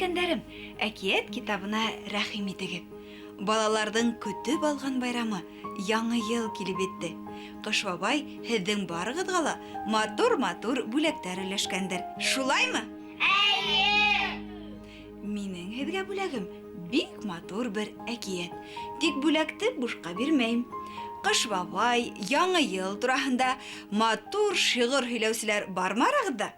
үҫкәндәрем, әкиәт китабына рәхим итегеҙ. Балаларҙың көтөп алған байрамы Яңы йыл килеп етте. Ҡыш бабай һеҙҙең барығыҙға ла матур-матур бүләктәр өләшкәндер. Шулаймы? Эйе! Минең һеҙгә бүләгем бик матур бер әкиәт. Тик бүләкте бушҡа бирмәйем. Ҡыш бабай, Яңы йыл тураһында матур шиғыр һөйләүселәр бармы арағыҙҙа?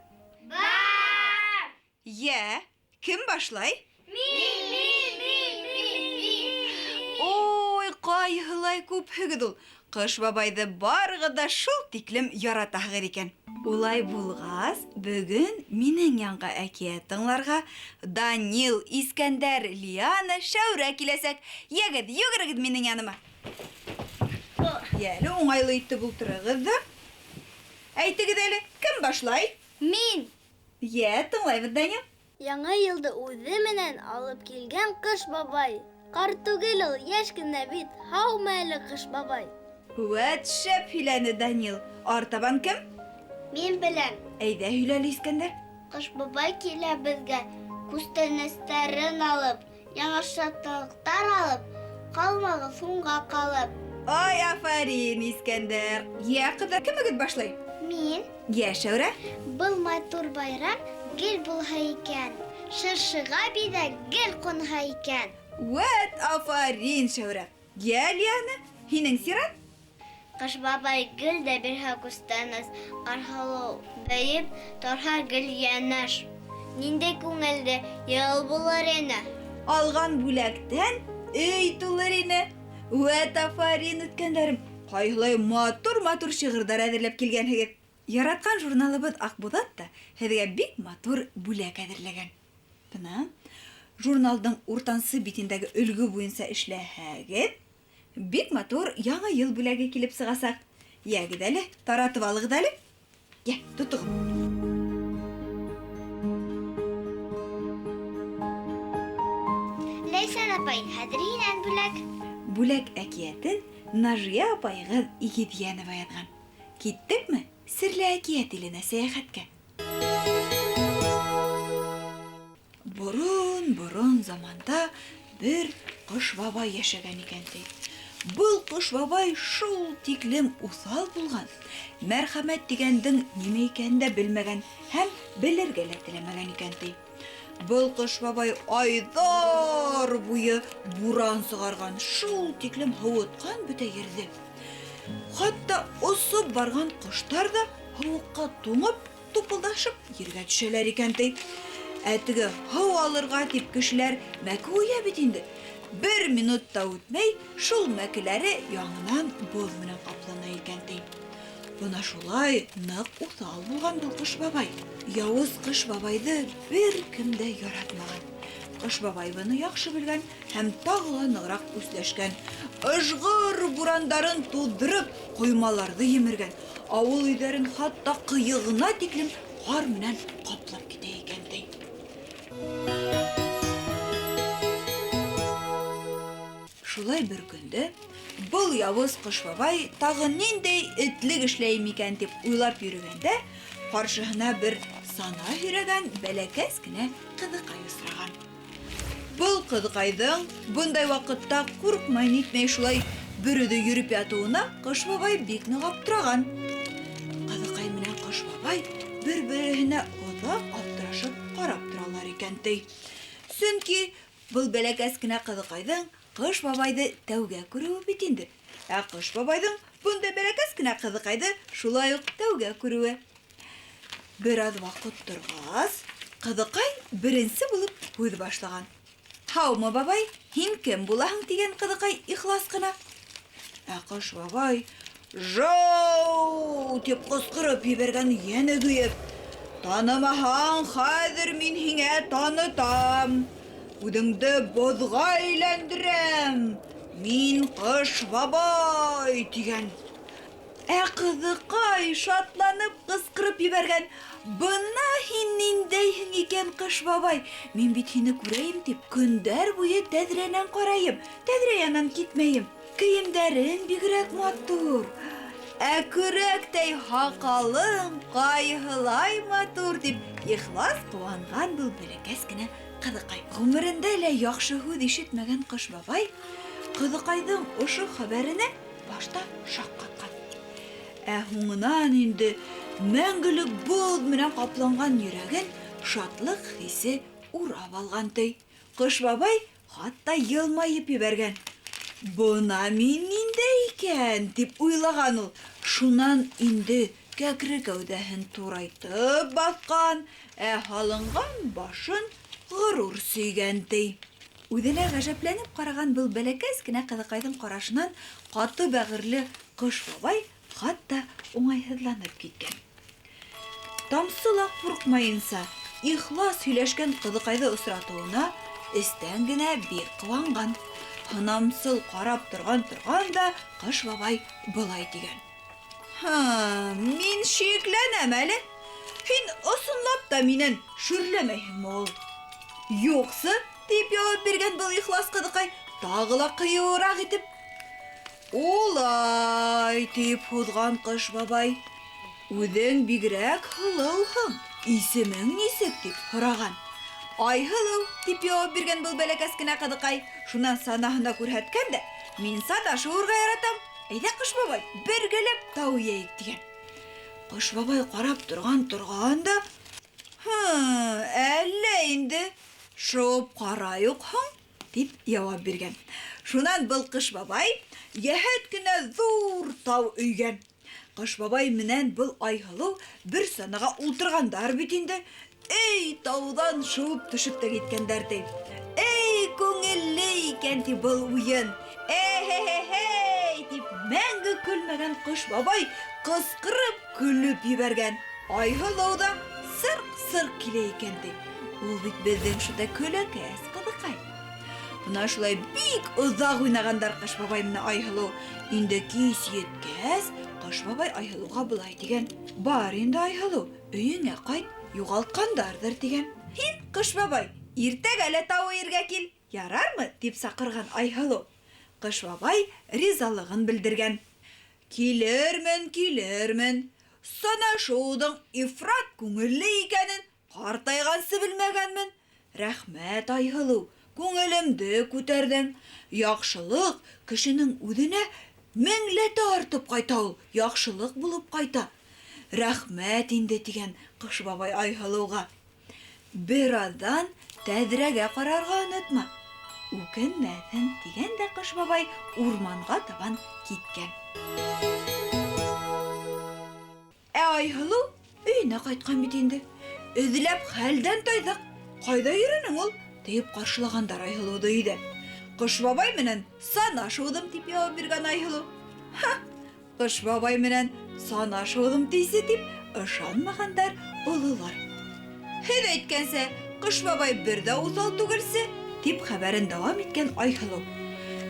Бар! Йә, кем башлай? Мин, мин, мин, мин, мин. Ой, ҡайһылай күпһегеҙ ул. Ҡыш бабайҙы барығыҙ ҙа шул тиклем яратаһығыҙ икән. Улай булғас, бөгөн минең янға әкиәт тыңларға Данил, Искәндәр, Лиана, Шәүрә киләсәк. Йәгеҙ, йүгерегеҙ минең яныма. Йәле, уңайлы итеп ултырығыҙ ҙа. Әйтегеҙ әле, кем башлай? Мин! Йә, тыңлайбыҙ, Данил. Яңы йылды үҙе менән алып килгән Ҡыш бабай. Ҡарт түгел ул, йәш кенә бит. Һаумы әле, Ҡыш бабай? Вәт шәп һөйләне Данил. Артабан кем? Мин беләм. Әйҙә һөйлә әле, Искәндәр. Ҡыш бабай килә беҙгә, күстәнәстәрен алып, яңы шатлыҡтар алып, ҡалмағыҙ һуңға ҡалып. Ай, афарин, Искәндәр. Йә, ҡыҙҙар, кемегеҙ башлай? Мин. Йә, Шәүрә. Был матур байрам гел булһа икән, Шыршыға биҙәк гел ҡунһа икән. Вәт, афарин, Шәүрә. Йә, Лиана, һинең сират. Ҡыш бабай гел дә бирһә күстәнәс, Ҡарһылыу бейеп торһа гел йәнәш. Ниндәй күңелде йыл булыр ине. Алған бүләктән өй тулыр ине. Вәт, афарин, үткәндәрем. Ҡайһылай матур-матур шиғырҙар әҙерләп килгәнһегеҙ. Яратҡан журналыбыҙ Аҡбуҙат та һеҙгә бик матур бүләк әҙерләгән. Бына журналдың уртансы битендәге өлгө буйынса эшләһәгеҙ, бик матур яңы йыл бүләге килеп сығасаҡ. Йәгеҙ әле, таратып алығыҙ әле. Йә, тотоғоҙ. Ләйсән апай, хәҙер һинән бүләк. Бүләк әкиәтен Нажия апайығыҙ Игеҙйәнова яҙған. Киттекме серле әкиәт иленә сәйәхәткә? Борон-борон заманда бер Ҡыш бабай йәшәгән икән, ти. Был Ҡыш бабай шул тиклем уҫал булған, мәрхәмәт дигәндең нимә икәнен дә белмәгән һәм белергә лә теләмәгән икән, ти. Был Ҡыш бабай айҙар буйы буран сығарған, шул тиклем һыуытҡан бөтә ерҙе. Хатта осоп барған ҡоштар ҙа һыуыҡҡа туңып, тупылдашып ергә төшәләр икән, ти. Ә теге һыу алырға тип кешеләр мәке уя бит инде. Бер минут та үтмәй, шул мәкеләре яңынан боҙ менән ҡаплана икән, ти. Бына шулай ныҡ уҫал булған был Ҡыш бабай. Яуыз Ҡыш бабайҙы бер кем дә яратмаған. Ҡыш бабай быны яҡшы белгән һәм тағы ла нығыраҡ үсләшкән. Ыжғыр бурандарын туҙҙырып, ҡоймаларҙы емергән, ауыл өйҙәрен хатта ҡыйығына тиклем ҡар менән ҡаплап китә икән, ти. Шулай бер көндө был яуыз Ҡыш бабай тағы ниндәй этлек эшләйем икән тип уйлап йөрөгәндә, ҡаршыһына бер сана һөйрәгән бәләкәс кенә ҡыҙыҡай осраған. Был ҡыҙыҡайҙың бындай ваҡытта ҡурҡмай нитмәй шулай бер үҙе йөрөп ятыуына Ҡыш бабай бик ныҡ аптыраған. Ҡыҙыҡай менән Ҡыш бабай бер-береһенә оҙаҡ аптырашып ҡарап торалар икән, ти. Сөнки был бәләкәс кенә ҡыҙыҡайҙың Ҡыш бабайҙы тәүгә күреүе бит инде. Ә Ҡыш бабайҙың бындай бәләкәс кенә ҡыҙыҡайҙы шулай уҡ тәүгә күреүе. Бер аҙ ваҡыт торғас, ҡыҙыҡай беренсе булып һүҙ башлаған. Һаумы, бабай, һин кем булаһың, тигән ҡыҙыҡай ихлас ҡына. Ә Ҡыш бабай жау тип ҡысҡырып ебәргән, йәне көйөп. Танымаһаң, хәҙер мин һиңә танытам. Үҙеңде боҙға әйләндерәм. Мин Ҡыш бабай, тигән. Ә ҡыҙыҡай шатланып ҡысҡырып ебәргән. Бына һин ниндәйһең икән, Ҡыш бабай. Мин бит һине күрәйем тип көндәр буйы тәҙрәнән ҡарайым, тәҙрә янынан китмәйем. Кейемдәрең бигерәк матур. Ә көрәктәй һаҡалың ҡайһылай матур, тип ихлас ҡыуанған был бәләкәс кенә ҡыҙыҡай. Ғүмерендә лә яҡшы һүҙ ишетмәгән Ҡыш бабай ҡыҙыҡайҙың ошо хәбәренә башта шаҡ ҡатҡан. Ә һуңынан инде мәңгелек боҙ менән ҡапланған йөрәген шатлыҡ хисе урап алған, ти. Ҡыш бабай хатта йылмайып ебәргән. Бына мин ниндәй икән, тип уйлаған ул. Шунан инде кәкре кәүҙәһен турайтып баҫҡан, ә һалынған башын ғорур сөйгән, ти. Үҙенә ғәжәпләнеп ҡараған был бәләкәс кенә ҡыҙыҡайҙың ҡарашынан ҡаты бәғерле Ҡыш бабай хатта уңайһыҙланып киткән. Тамсы ла ҡурҡмайынса, ихлас һөйләшкән ҡыҙыҡайҙы осратыуына эстән генә бик ҡыуанған. Һынамсыл ҡарап торған-торған да Ҡыш бабай былай тигән. Һа, мин шикләнәм әле. Һин ысынлап та минән шөрләмәйһеңме ул? Юҡсы, тип яуап биргән был ихлас ҡыҙыҡай, тағы ла ҡыйыуыраҡ итеп. Улай, тип һуҙған Ҡыш бабай. Үҙең бигерәк һылыуһың, исемең нисек, тип һораған. Айһылыу, тип яуап биргән был бәләкәс кенә ҡыҙыҡай. Шунан санаһына күрһәткән дә, мин сана шыуырға яратам. Әйҙә, Ҡыш бабай, бергәләп тау йәйек, тигән. Ҡыш бабай ҡарап торған-торған да, һы, әллә инде, шыуып ҡарайыҡ һуң, тип яуап биргән. Шунан был Ҡыш бабай йәһәт кенә ҙур тау өйгән. Ҡыш бабай менән был Айһылыу бер санаға ултырғандар бит инде. Эй, тауҙан шыуып төшөп тә киткәндәр, ти. Эй, күңелле икән, ти, был уйын. Э-хе-хе-хей, тип мәңге көлмәгән Ҡыш бабай ҡысҡырып көлөп ебәргән. Айһылыу ҙа сырҡ-сырҡ килә икән, ти. Ул бит беҙҙең шунда көләкәс ҡыҙыҡай. Бына шулай бик оҙаҡ уйнағандар Ҡыш бабай менән Айһылыу. Инде кис еткәс, Ҡыш бабай Айһылыуға былай тигән: Бар инде, Айһылыу, өйөңә ҡайт, юғалтҡандарҙыр, тигән. Һин, Ҡыш бабай, иртәгә лә тау өйөргә кил, ярармы? Тип саҡырған Айһылыу. Ҡыш бабай ризалығын белдергән. Килермен, килермен. Сана шыуыуҙың ифрат күңелле икәнен ҡартайғансы белмәгәнмен. Рәхмәт, Айһылыу, күңелемде күтәрҙең. Яҡшылыҡ кешенең үҙенә меңләтә артып ҡайта ул, яҡшылыҡ булып ҡайта. Рәхмәт инде, тигән Ҡыш бабай Айһылыуға. Бер аҙҙан тәҙрәгә ҡарарға онотма, үкенмәҫһең, тигән дә Ҡыш бабай урманға табан киткән. Ә Айһылыу өйөнә ҡайтҡан бит инде. Эҙләп хәлдән тайҙыҡ. Ҡайҙа йөрөнөң ул? Тиеп ҡаршылағандар Айһылыуҙы өйҙә. Ҡыш бабай менән сана шыуҙым, тип яуап биргән Айһылыу. Ха, Ҡыш бабай менән сана шыуҙым тисе, тип ышанмағандар ололар. Һеҙ әйткәнсә, Ҡыш бабай бер ҙә уҫал түгелсе, тип хәбәрен дауам иткән Айһылыу.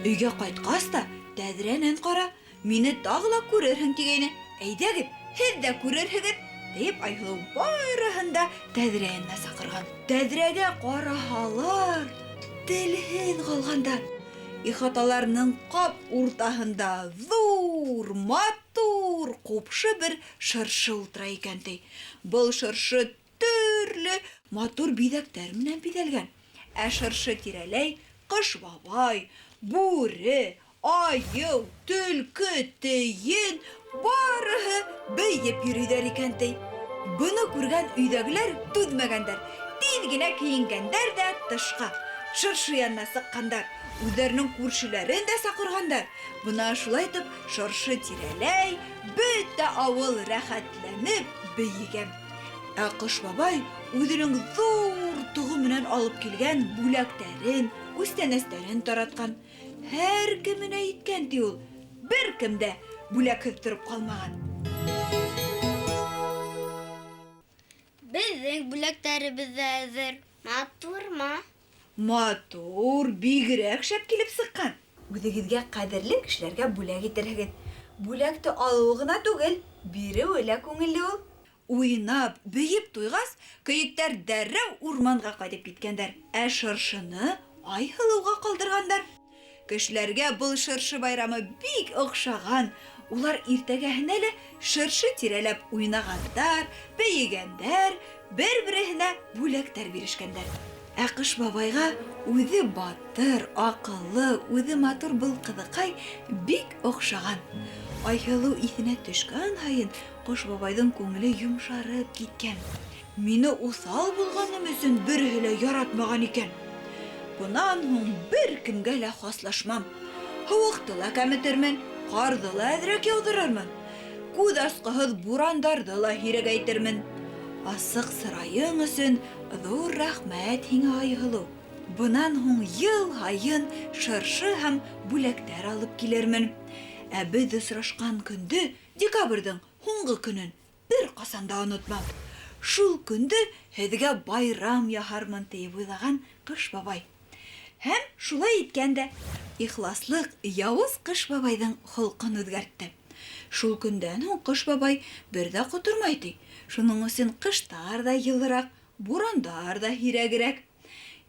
Өйгә ҡайтҡас та тәҙрәнән ҡара, мине тағы ла күрерһең тигәйне. Әйҙәгеҙ, һеҙ ҙә күрерһегеҙ, тип Айһылыу барыһын да тәҙрә янына саҡырған. Тәҙрәгә ҡараһалар, телһеҙ ҡалғандар. Ихаталарының ҡап уртаһында ҙур, матур, ҡупшы бер шыршы ултыра икән, ти. Был шыршы төрлө матур биҙәктәр менән биҙәлгән. Ә шыршы тирәләй Ҡыш бабай, бүре, айыу, төлкө, тейен барыһы бейеп йөрөйҙәр икән, ти. Быны күргән өйҙәгеләр түҙмәгәндәр. Тиҙ генә кейенгәндәр ҙә тышҡа, шыршы янына сыҡҡандар. Үҙҙәренең күршеләрен дә саҡырғандар. Бына шулай итеп шыршы тирәләй бөтә ауыл рәхәтләнеп бейегән. Ә Ҡыш бабай үҙенең ҙур тоғо менән алып килгән бүләктәрен, күстәнәстәрен таратҡан. Һәр кеменә еткән, ти ул. Бер кем дә бүләкһеҙ тороп ҡалмаған. Беҙҙең бүләктәребеҙ ҙә әҙер. Матурмы? Матур, бигерәк шәп килеп сыҡҡан. Үҙегеҙгә ҡәҙерле кешеләргә бүләк итерһегеҙ. Бүләкте алыуы ғына түгел, биреүе лә күңелле ул. Уйнап, бейеп туйғас, кейектәр дәррәү урманға ҡайтып киткәндәр. Ә шыршыны Айһылыуға ҡалдырғандар. Кешеләргә был шыршы байрамы бик оҡшаған. Улар иртәгәһенә лә шыршы тирәләп уйнағандар, бейегәндәр, бер-береһенә бүләктәр бирешкәндәр. Ә Ҡыш бабайға үҙе батыр, аҡыллы, үҙе матур был ҡыҙыҡай бик оҡшаған. Айһылыу иҫенә төшкән һайын Ҡыш бабайҙың күңеле йомшарып киткән. Мине уҫал булғаным өсөн береһе лә яратмаған икән. Бынан һуң бер кемгә лә хаслашмам. Һыуыҡты ла кәметермен, ҡарҙы ла әҙерәк яуҙырырмын. Күҙ асҡыһыҙ бурандарҙы ла һирәгәйтермен. Асыҡ сырайың өсөн ҙур рәхмәт һиңә, Айһылыу. Бынан һуң йыл һайын шыршы һәм бүләктәр алып килермен. Ә беҙ осрашҡан көндө, декабрҙең һуңғы көнөн, бер ҡасан да онотмам. Шул көндө һеҙгә байрам яһармын, тиеп уйлаған Ҡыш бабай. Һәм шулай иткән дә. Ихласлыҡ яуыз Ҡыш бабайҙың холҡон үҙгәртте. Шул көндән һуң Ҡыш бабай бер ҙә ҡотормай, ти. Шуның өсөн ҡыштар ҙа йылыраҡ, бурандар ҙа һирәгерәк.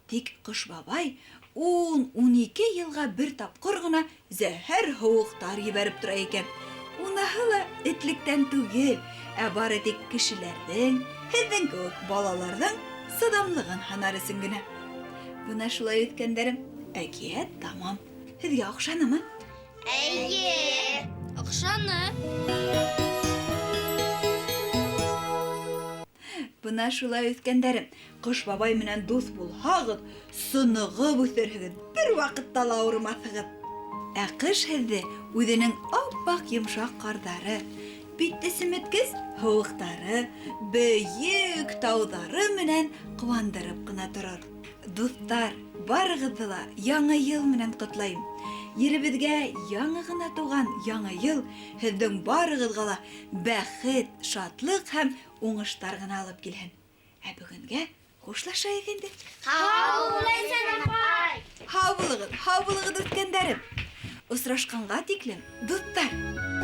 Тик Ҡыш бабай 10-12 йылға бер тапҡыр ғына зәһәр һыуыҡтар ебәреп тора икән. Уныһы ла этлектән түгел, ә бары тик кешеләрҙең, һеҙҙең кеүек балаларҙың сыҙамлығын һанар өсөн генә. Бына шулай, үҫкәндәрем, әкиәт тамам. Һеҙгә оҡшанымы? Эйе, оҡшаны. Бына шулай, үҫкәндәрем, Ҡыш бабай менән дуҫ булһағыҙ, сынығып үҫерһегеҙ, бер ваҡытта ла ауырымаҫһығыҙ. Ә ҡыш һеҙҙе үҙенең ап-аҡ йомшаҡ ҡарҙары, битте семеткес һыуыҡтары, бейек тауҙары менән ҡыуандырып ҡына торор. Дуҫтар, барығыҙҙы ла Яңы йыл менән ҡотлайым. Еребеҙгә яңы ғына тыуған Яңы йыл һеҙҙең барығыҙға ла бәхет, шатлыҡ һәм уңыштар ғына алып килһен. Ә бөгөнгә хушлашайыҡ инде. Һау бул, Ләйсән апай. Һау булығыҙ, һау булығыҙ, үҫкәндәрем. Осрашҡанға тиклем, дуҫтар.